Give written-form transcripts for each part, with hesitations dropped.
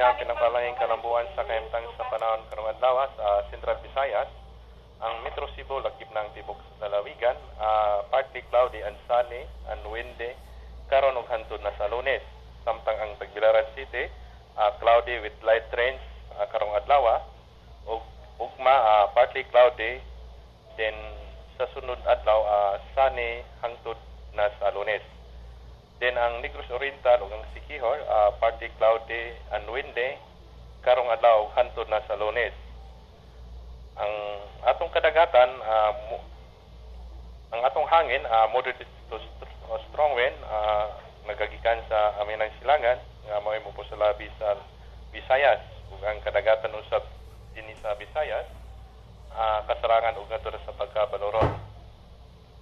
Kini ang pinakalaing kalambuan sa kahimtang sa panahon karong adlaw sa Central Visayas. Ang Metro Cebu, lakip ng tibok lalawigan, partly cloudy and sunny and windy karon ug hantod na sa Lunes. Samtang ang Tagbilaran City, cloudy with light rains karong adlaw ug ugma partly cloudy, then sa sunod adlaw sunny hangtod na sa Lunes. Then ang Negros Oriental ug ang Siquijor, partly cloudy and windy karong adlaw hantod na sa Lunes. Ang atong kadagatan, ang atong hangin, moderate to strong wind nagagikan sa amihanang silangan nga mao'y mopasulabi sa Visayas, ug ang kadagatan usab dinhi sa Visayas kasarangan ug ngadto sa pagkabaloron.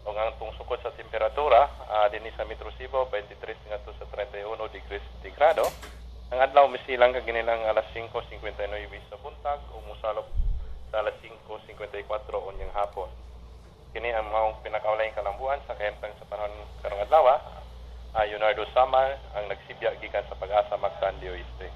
Ug ang atong sukod sa temperatura dinhi sa Metro Cebu, 23 ngadto sa 31 degrees sentigrado. Ang adlaw misilang kaginilang alas 5:59 sa buntag ug mosalop sa alas 5:54 unyang hapon. Kini ang maong pinakaulahing kalambuan sa kahimtang sa panahon karong adlaw. Leonardo Samar ang nagsibya gikan sa Pag-asa, Mactan, Oeste.